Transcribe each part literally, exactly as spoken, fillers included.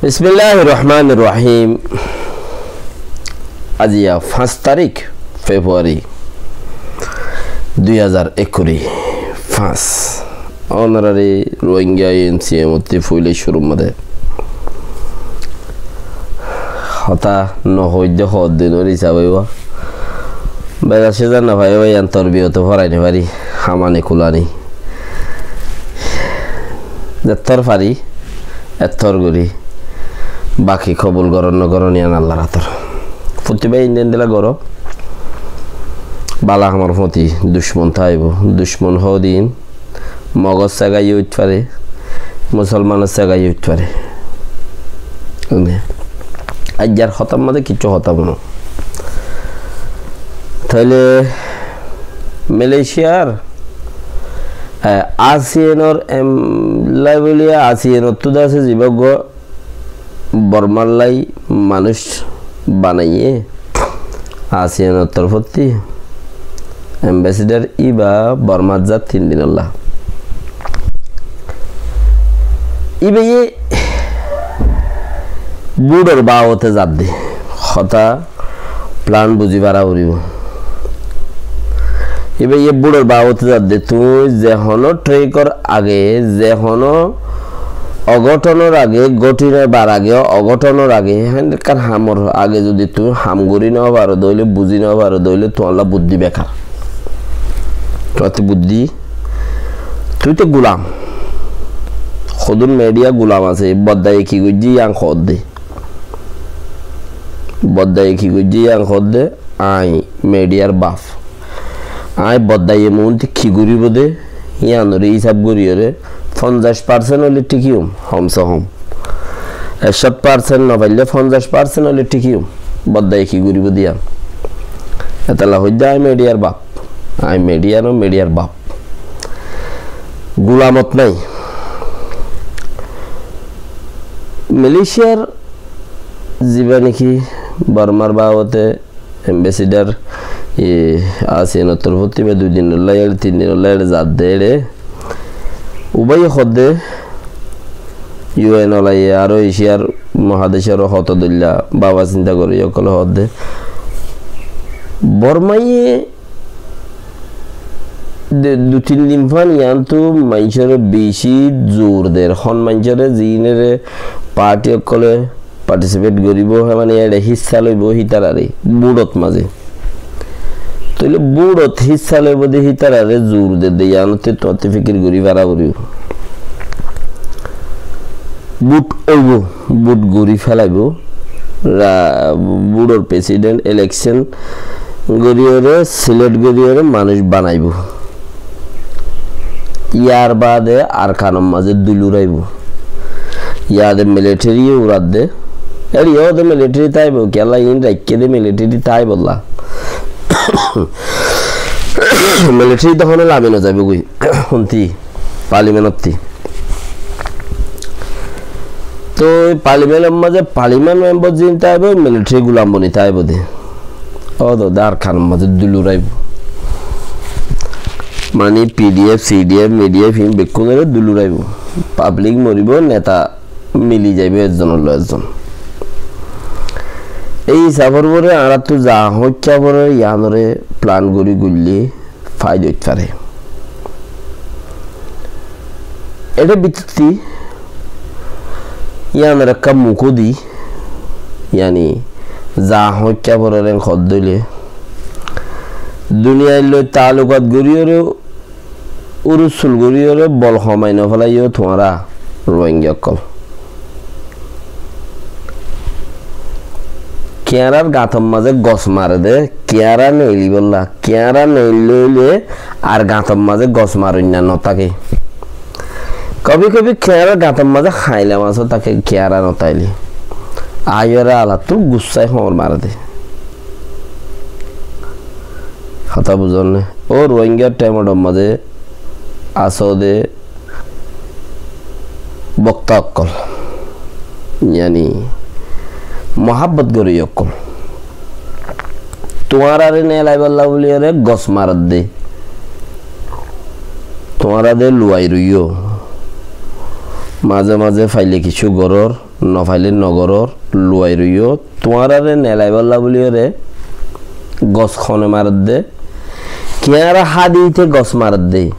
Bismilláhir rohmánir rohím. Aijja fañs tarík Februari dui házar ekkuri fañs. Ónorari Rohingya M C M ottú foila cúrur mazé hotá no hoóidde hoódde no risab óibo. Bezar cézar no faiyó bái, yián torbiyote forai no fari, hamani kulani. Zettór fari, ettór gorí. Baki kobul gorón no gorón yián Allar átor. Fottí bái endilla endilla goró. Bála hamor foti ducmon táibo. Ducmon hoódin Mogor segaiyó óit fare, Musolmanor segaiyó óit fare. Aijjar hotár mazé kissú hotá fúno. Tóile Malaysiar, eh, ASEAN or, em, lai bóliya ASEAN ottú de asé zibá uggwá Bormar lai manúic banaiyé, ASEAN or torfótti ambassador íba Bormat zar tin dinolla. Íbaye búdor babote zadde hotá plan buzí fara foribó. Íbaye búdor babote zadde, tuñí ze honó trekor age, ze honó ogóthonor age, góthon óibar age, ogóthonor age, héndilla ekkán hamor age zodi tuñí ham gorí no faro de óile, buzí no faro de óile, tuáñlla buddí bekar. Tuáñtti buddí, tuñí to gulam. Hodún media gulam asé, Boddaye ki goijjé yián hoódde. Boddaye ki goijjé yián hoódde, añí mediar baf. Añí Boddaye muúntu ki goríbo de, yiánoré hísab goríyoré, fonzaic parsent óile thík óiyum, hom se hom. Ekcót parsent no faille fonzaic parsent óile thík óiyum. Boddaye ki goríbo de yián. Etolla hoóidde añí mediar baf. Añí media no, mediar baf. Gulamot nái. Malaysiar zibá niki Bormar babote ambassador, e, ASEAN or torfótti ba dui dinolla eçé, tin dinolla eçé zadde eçé. Ubaye hoódde U N ollaye aró Eciyar mohadecor hotá dóilla baba sinta gorí ókkole hoódde. Bormaye de, dui tin din fán yiántu maincóre beci zur der. Hon maincóre ziínore party ókkole participate goríbo, hé mane eçé híssa loibo hítararé búdot mazé. Tóile búdot híssa loibo de hítararé zur de de yiánotte tuáñtte fikir gorí fara foribó. Bút óibo, bút gorí félaibo, ra-, búdor president election goríyoré, select goríyoré manúic banaibó. Yar baade Arkanor mazé dúl uráibo. Yade military uradde. Eçé yóde military táibo, kiyólla iín raikké de military táibolla. Military tohóne lami no zaibo goi. Húnti, parliament ottí. Toi parliament or mazé parliament member ziín táibo, military gulam boni táibo de. Ó dode Arkanor mazé dúl uráibo. Mani P D F, C D F, M D F iín bekkúnore dúl uráibo. Public moribo, neta mili zaibo ezzonor loi ezzon. Ei hísafor uore añáráttu za hoóikka foré yiánore plan gorí goillé faida óit fare. Eçé bitotti yiánor ekká mukódi, yáni za hoóikka foré ren hoódde óile, duniyair loi taalukat goríyoré, urusul goríyoré bol homai no félaiyó tuáñra Rohingya ókkol. Kiáñrar gañtor mazé gos mare de, kiáñra neilibólla, kiáñra neillé óile ar gañtor mazé gos maroinna no táke. Kobi kobi kiáñrar gañtor mazé hañila masó táke, kiáñra no táile. Aiyóre alattú gussái hoóñr mare de. Hotá buzón né? Ó Rohingyar thaimor mazé asó de bokta ókkol, yáni muhábbot gorí ókkol. Tuáñrare nelaibálla buliyóre gos maredde. Tuáñra de luwai roiyó. Maze maze faile kissú gorór, no faile no gorór, luwai roiyó. Tuáñrare nelaibólla buliyóre gos hone maredde. Kiáñra hádi íte gos maredde.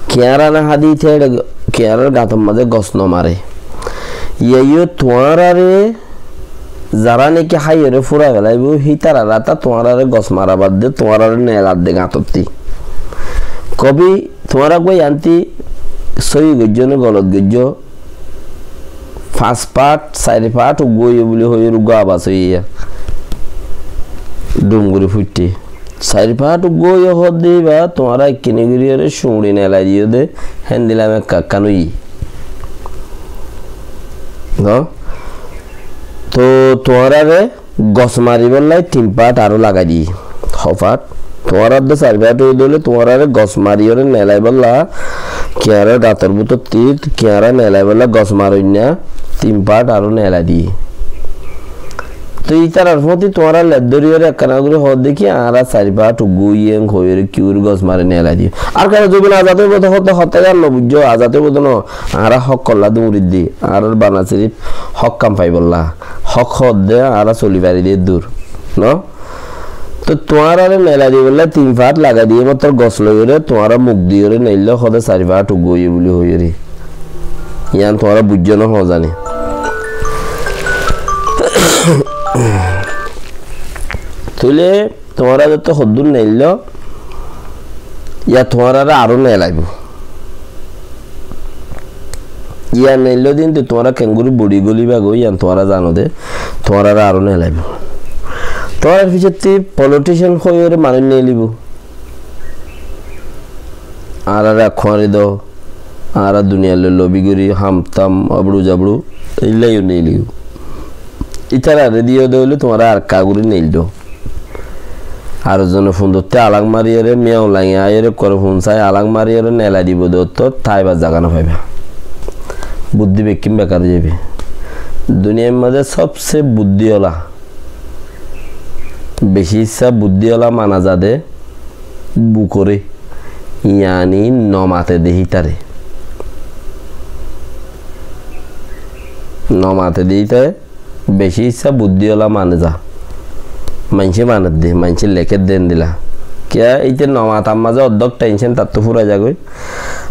Kiáñra no hádi íte eçe kiáñrar gañtor maze gos no mare. Iyá yó tuáñrare zará neki háiyore fúrai felaibóu, hítarar áta tuáñrare gos mara badde, tuáñrare neladde gañtottí. Kobi tuáñra uggúa yiántí sóiyi goijjó né golot goijjó, fañs fath, sair fath uggúa óiye buli hoiyóre uggúa abas óiye. Dhum gorí fúitte. Sair fath uggúa óiye hoódde íba, tuáñra ekkiní goríyore cuñçi nelai diyó dé, héndilla mekka ekkán óiye. No? Toh tuáñrare gos maribólla tin fath aró lagai diyé. Hó fath? Tuáñrar dé sair fath óiye dé óile tuáñrare gos mariyóre nelaibólla, kiáñrar gañtor bútottí kiáñra nelaibólla gos maroinná, tin fath aró nelai diyé. Toh ítarar fúañti tuáñra led dóriyoré ekkána gorí hoódde ki, añára sair fath uggúa óiye hoiyóre ki gorí gos mari nelai diyó. Arkanor zobin azad óibo dé hoódde hotá gán no buijjó, azad óibo dé no, añára hókolla dóuridde, añárar bana siríf hók ham faibólla, hók hoódde añára soli fari dé dur, no? Toh tuáñrare nelai dibólla tin fath lagai diyé mottor gos loiyóre, tuáñra muk diyóre neilló hoódde sair fath uggúa óiye buli hoiyóre. Yián tuáñra buijjó no hoó zani. Tóile tuáñra zeto hoddúr neilló, yá tuáñrare aró nelaibóu. Yá neilló din de tuáñra kengorí bodi gólibagói, yián tuáñra zano dé, tuáñrare aró nelaibóu. Tuáñrar fisótti politician hoiyóre manúic neilibóu. Añárare kuáñri do, añára duniyar loi lobi gorí, ham tam, abru jabru, eilla yó neilibóu. Ítarare diyó dé óile tuáñra ar ka gorí neildó. Ar zone fundottí alák mariyóre, miyaun lañi aiyóre, ekkuare fun sai alák mariyóre nelai dibou dé ottót, táibar zaga no faiba. Buddí bekkín bekar ói zaibe. Duniyair mazé sobse buddí ola, beci issá buddí ola mana za dé bukoré, yani no mate dé hítare. No mate dé hítare. Beci issá buddí ola mane za. Maincé mane dé, maincé leké dé endilla. Kiyá íte no matar mazé oddók tension tattú fúrai zagói.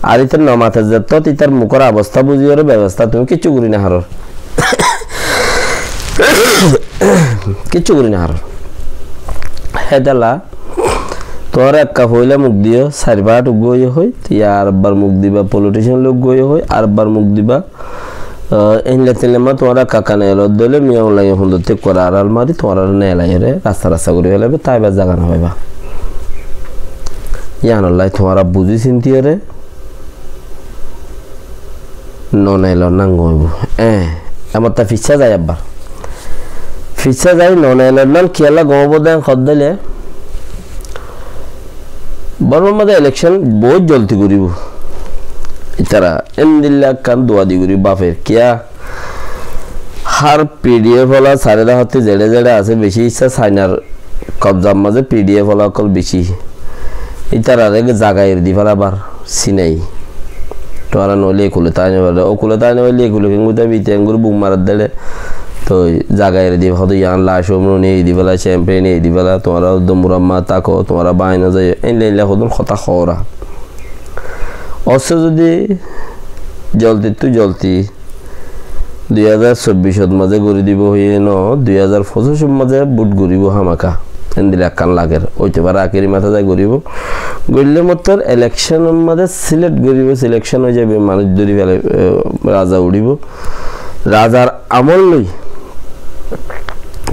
Ar íte no mate zettót ítar mukór abostá buzíyoré bebosta tuñí kiccú gorí no farór. Kiccú gorí no farór. Hétolla tuáñra ekka foóila muk diyó, sair fath uggúa óiye hoi, yá ar ebbar muk diba, politician loi uggúa óiye hoi, ar ebbar muk diba. Ah, éilla téilla ma tuáñra ekka ekka neelodde óile miyaun lañi fundottí ekkuare aral mari tuáñrare neelaiyóre rasta rasta gorí félaibo, táibar zaga no faiba. Yíanollá tuáñra buzí sintiyóre no neelon nán gom óibo. Eé, emottá fissá zai ebbar. Fissá zai no neelon nán kiyólla gom óibo dé hoódde óile, Bormar mazé elekcon bout zoldi goríbo. Ítara endilla ekkán duadi goríbo báfer. Kiyá? Hár P D F ola sairó dhákottí zeçé zeçé asé, beci issá Sainar kobzar mazé P D F ola ókkol beci. Ítararé zaga eri di félabar sinai. Tuáñra noóile ekule táki no faré. Okule táki no faille ekule keéngorí táibe, íte engorí buk maredde. Toi zaga eri di, hoto yián Lacomruni eri di féla, Cempreni eri di féla, tuáñra Domuramma táko, tuáñra báñgi no zaiyó. Éilla éilla hodún hotá hoóra. Ossé zodi zoldittú zoldi dui házar sobbicót mazé gorí dibo hoiyé no, dui házar fosicót mazé bút goríbo hámaka. Endilla ekkán lager. Óite fare akéri matá zai goríbo. Goillé mottor elekconor mazé silek goríbo, silekcon ói zaibo, manúic dóri félaibo, e, raza uçíbo. Razar amol loi,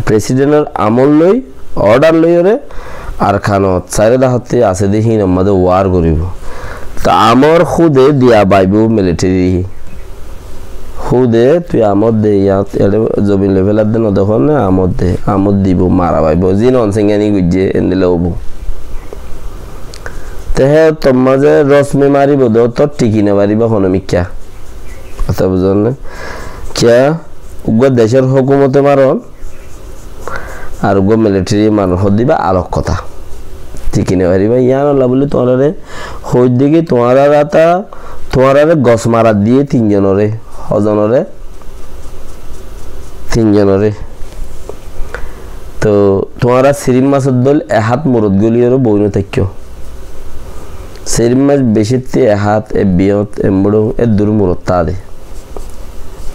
presidentor amol loi, ordar loiyóre Arkanot sairó dhákottí asé dé híinor mazé war goríbo. Toi amor húde diya baibo militeri. Húde tui amor de, yían eçé zobin loi féladde no dekós né, amor de, amor dibo, mara baibo. Ziín Onsengáni goijjé, endilla óibo. Te hé tor mazé rosmi maribo dé, tor tiki no fariba hono mikká. Hotá buzón né? Kiyá? Uggúa decór hókumote maron, ar uggúa militeri maron, hoddé íba alok hotá. Tiki no fariba, yíanolla buli tuáñrare hoóidde ki tuáñrar áta, tuáñrare gos marat diyé tin zonoré. Hozonoré? Tin zonoré. Toh tuáñra sirif masór dóil e hát murot góliyóre boói no táikko. Sirif mas becítti e hát, e biyót, e muçóñ, e dur murot táde.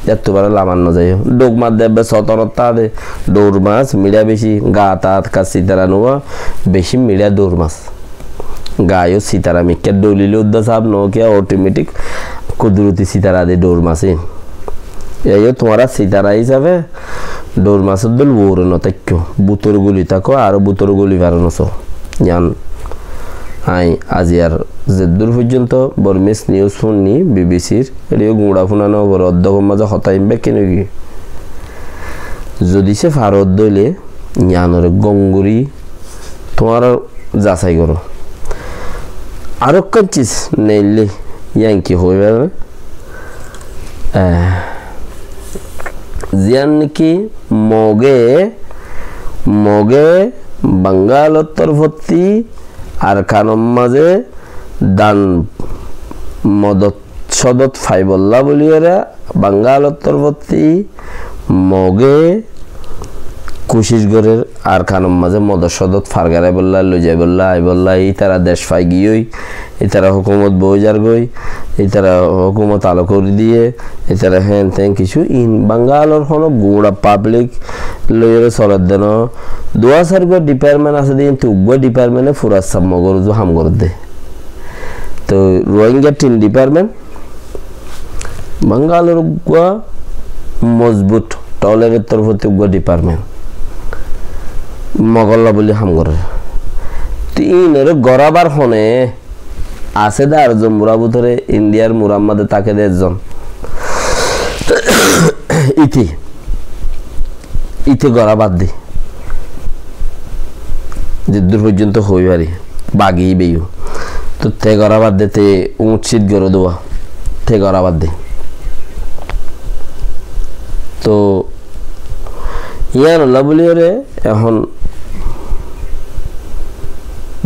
Ettú baré lamar no zaiyó. Dhouk mas de ebbe sotonot táde. Dhour mas miçá beci, gaa taat ka sitara nuwa, beci miçá dhour mas. Gaayó sitara mikká dhoililé udda sáf noó kiyá, otometik kuduroti sitara de dhour mas ín. Iyó tuáñra sitara hísafe dhour masór dóil uore no táikko, bútore goli táko, aró bútore goli faro no só. Yián añí aziyar zeddúr foijjonto Bormis nius fúnni, bibisir, eçé guñça fúna no foré, oddókor mazé hotá iín bekkín óigiyoi. Zodi sé faro dóile yiánoré gom gorí tuáñra zasai goró. Arekkán cis neillé, yián ki hoói fare? Eh, ziyán néki Moge, Moge Bangalor torfottí Arkanor mazé dan modot sodot faibolla buliyóre Bangalor torfottí Moge kucíc gorér Arkanor mazé modot sodot fargaraibolla, loizaibolla, aibolla, ítara dec faigiyói, ítara hókumot boói zargói, ítara hókumot alok gorí diyé, ítara héen teén kissú. Iín Bangalor honó guñça pablik loiyóre soledde noó. Duwá sairgúa dipartment asé dé, kintu uggúa dipartmente fura saf Mogor uzu ham gorédde. Toi Rohingya tin dipartment, Bangalor uggúa mozbut, tolor torfóttu uggúa dipartment, Mogolla buli ham gorér. Toi iínoré gorábar hone asé dé ar zon murá bútore Indiyar murá mazé táke dé ezzon. Íte, íte gorá bad di. Zeddúr foijjonto hoói fari, bagi íbayó. Toh te gorá bad de, te uñçit goró duwa, te gorá bad de. Toh yíanolla bóliyóre ehón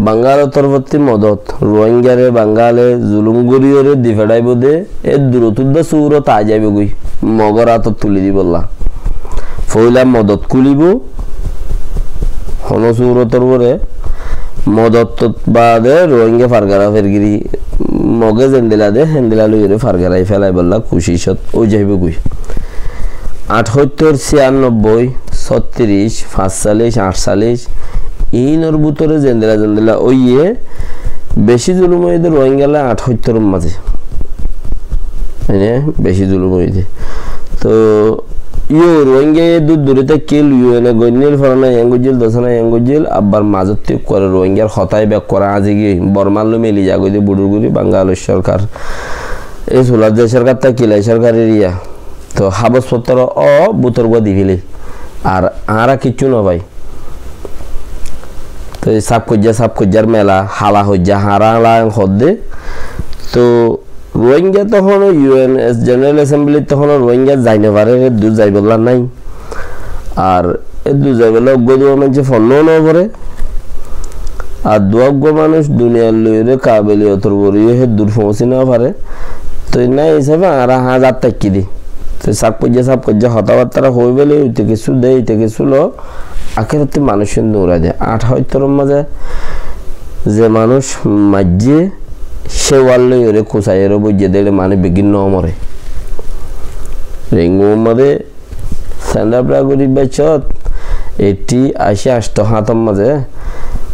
Bangalor torfóttu modot, Rohingyare Bangale zulum goríyore di feçáibo de, e durotudda surot aái zaibogói, Mogor átot tuli dibolla. Foila modot kúlibo, honó surotor uore modot baade Rohingya fargara fergiri, Moge zendila de, hendila loiyore fargarai felaibolla kucicot ói zaibogói. Athóittor, siyannobboi, sóttiris, fañsalic, añcalic, iínor bútore zendila zendila óiye, beci zulum óiye de Rohingyalla athóittoror mazé. Mane, beci zulum óiye de. Toh, yó Rohingya ye dur duri táikkel, U N e goinníl, forana yián goijjíl, dosana yián goijjíl, abbar mazótti ekkore Rohingyar hotá ibá ekkore añzi giyói, Bormar loi mili zagói de buçur guri, Bangalor sorkar. E sulat ze sorkar táikkel, e sorkar eriya. Toh hábos fottoro ó bútor gua di félai. Ar añára kiccú no fai. Toh e saf goijjá, saf goijjár mela, hala hoijjá, hañra hala en hoódde. Toh Rohingya tohón U N General Assembly tohón Rohingya zai no fare, eddur zaibolla nái. Ar eddur zaibolla uggúa duwá maincé fonnó no fore. Ar duwá uggúa manúic duniyar loiyóre kabeliyotor uore yó eddur foóñsi no fare. Toi nái hísafe añára hañzat táikki di. Toi saf goijjá, saf goijjá hotábattára hoói félai, ite kessú de, ite kessú lo, akérotti manúic cún duñrai de. Athóittoror mazé ze manúic maijjé, cé wal loiyóre kusaiyóre boijjé de, eçé manúic beggín no more. Renguwar mazé Sendra Pragori baiccót eighty, aci, ancto háñtor mazé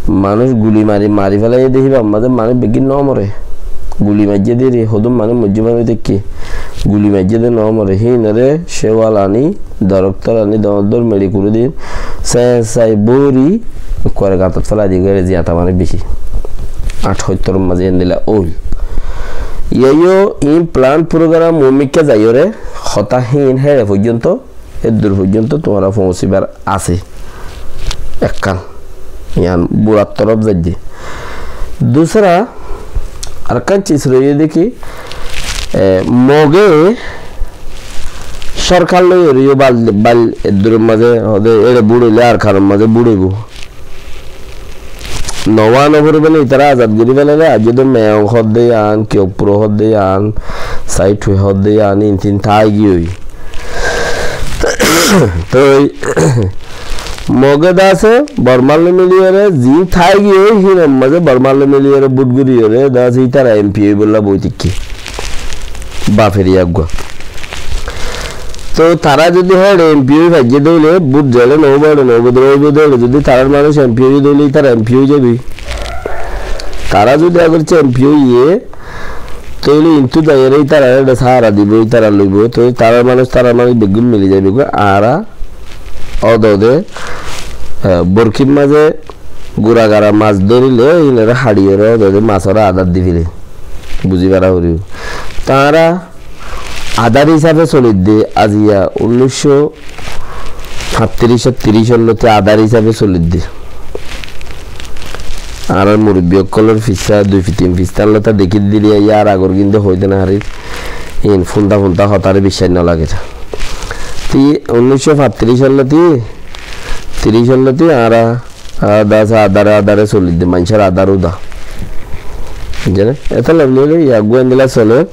manúic guli mari, mari félaiye de híbar mazé manúic beggín no more. Guli maijjé de re, hodún manúic moijjé manúic táikke. Guli maijjé de no more. Híinoré céwal aní, doroktor aní, dor dor meçi kuri din. Sensai bóri, ekkore gañtot félai di gere ziyata manúic beci. Athóittoror mazé endilla óil. Iyó iín plan program mumikká zaiyóre, hotá híin héçe foijjonto, eddur foijjonto tuáñra foóñsibar asé. Ekkán, yián burar torof zaidde. Dusra, arekkán cis roiyé de ki, e, Moge sorkar loiyóre yó bal, bal edduror mazé, hode eçe búçoile Arkanor mazé búçoibo. Nowa no foribó né, itará azad gorí felaile, aijjó de Meyong hoódde yián, Kiyokpuro hoódde yián, Saithu hoódde yián in tin táigiyoi. Toi Mogé de asé Bormar loi miliyóre, ziín táigiyoi, híinor mazé Bormar loi miliyóre bút goríyore de asé ítara M P óibolla boi táikke. Bafer yá eggúa. Toi tará zodi héçe M P ói faijjé de óile, bút zeçé noóibo, eçe noóibo de, óibo de, eçe zodi tarár manúic M P óiye de óile, ítara M P ói zaiboi. Tará zodi agorce M P óiye, tóile intú zaiyóre ítararé eçe sáhara dibo, ítara loibo. Toi tarár manúic, tarár manúic beggún mili zaiboi. Añára ódode, e, borkír mazé guragara mas dórile, híinore haçiyóre ódode masóre adár di félai. Buzí fara foribó. Tará adár hísafe solidde, aziya unnúiccó fattíric, tiríc ólloti adár hísafe solidde. Añárar murubbi ókkolor fissá, dui fi-, tin fissá óllota dekí dile yar agor ginde hoóide no farir. Iín funta funta hotáre biccác no lager. Ti unnúiccó fattíric ólloti, tiríc ólloti añára Añára de asé adáre adáre solidde, maincór adár uda. Buzóne? Etolla buli hoile yá eggúa endilla soler,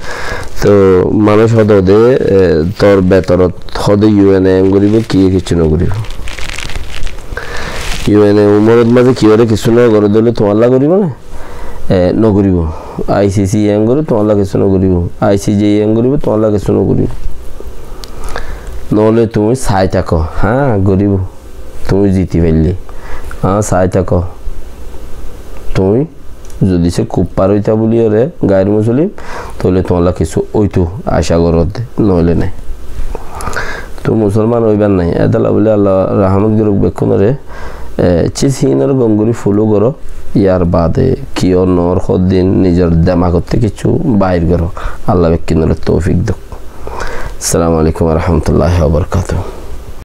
to manúic hoóde, e, tor betorot hoóde U N e en goríbo, kiyé kessú no goríbo. U N e umorot mazé kiyóre kessú no goré de óile tuáñlla goríbo né? E, no goríbo. I C C en goré tuáñlla kessú no goríbo. I C J en goríbo, tuáñlla kessú no goríbo. Noóile tuñí sai táko, há, goríbo. Tuñí ziti faillé. Aññí sai táko. Tuñí zodi se kuffar óita buliyóre, gair musulim, tóile tuáñlla kessú óito acá goródde, noóile nái. Tuñí musolman óibar nái. Etolla buli Allah rahámot gorók bekkúnoré, e, cis híinoré gom gorí follow goró, yar baade kiyór noór hoddin nizor demagottú kessú bair goró. Allah bekkúnoré toufik douk. Assalamu alaikum wa rahmatullahi wa barakatuhu.